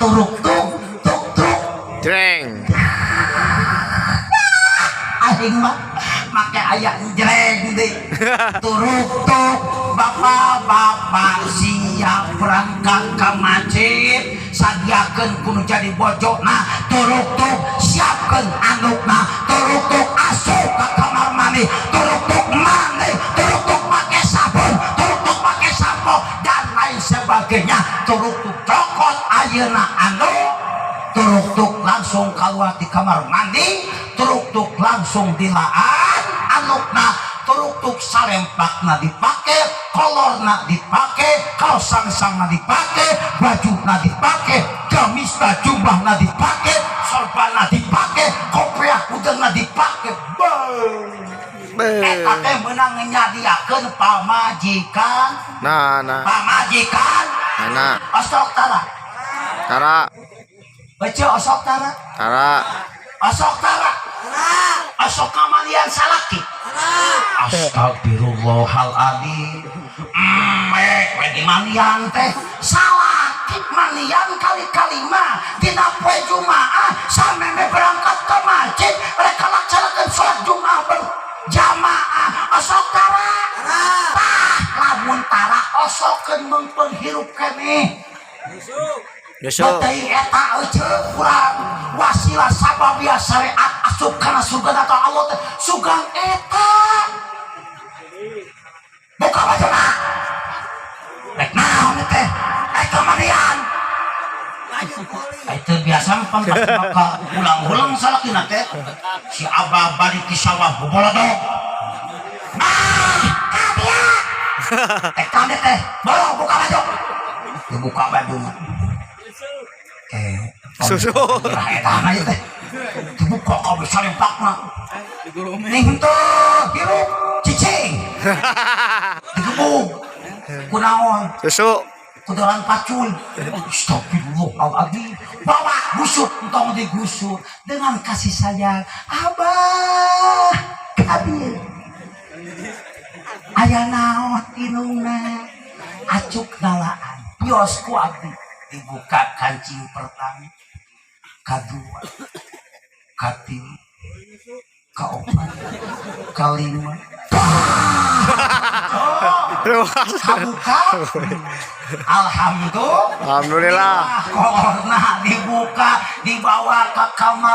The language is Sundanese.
Turuk tuk tuk tuk. Jreng. Aing mah make aya jreng di turuk tuk. Bapak-bapak siap berangkat ke masjid, sadiakeun kudu jadi bojona. Turuk tuk, siapkeun andukna. Turuk tuk, asup ke kamar mandi. Turuk tuk, mandi. Turuk tuk, make sabun. Turuk tuk, make sampo dan lain sebagainya. Turuk tuk, cokot ayeuna anduk. Turuk tuk, langsung keluar di kamar mandi. Turuk tuk, langsung dilaan andukna. Turuk tuk, salempakna dipake, kolorna dipake, kaos sangsangna dipake, bajuna dipake, gamisna, jubahna dipake, sorbanna dipake, kopiah udengna dipake. Eta teh meunang nyadiakeun pamajikan. Nah, nah. Pamajikan. Nah. Osok tara? Tara. Ece, osok tara? Tara. Osok tara? Osok kamandian salaki? Astagfirullahaladzim. Mek we dimandian teh salaki mandian kali-kali mah dina poe Jumaah, sameme berangkat ke masjid, mereka laksanakan sholat Jumaah berjamaah. Osok tara? Tah, lamun tara, osokeun meungpeung hirup keneh. Besok. Batei eta ece kurang wasilah sababia syariat asup kana surga atau Allah teh sugan eta. Buka bajuna, rek naon teh? Rek mandian. Itu biasa mah pan pasti maka ulang-ulang salakina teh si abah balik ke sawah bobolodok. Ah, kadia teh kande teh bawa buka baju, dibuka baju eh. Susu. Lah, eta mah ieu teh dibuka kabeh salempakna ning teu hirup, cicing digebug kunaon? Susu. Kudaran pacul. Astagfirullahaladzim. Bawa gusur, entong digusur dengan kasih sayang. Abah, kabil aya naon inungna? Acuk nalaan bios ku abdi. Dibuka kancing pertama, kadua, katilu, kaopat, kalima. Luas. Kabuka, alhamdulillah. Alhamdulillah. Kolorna dibuka, dibawa ke kamar.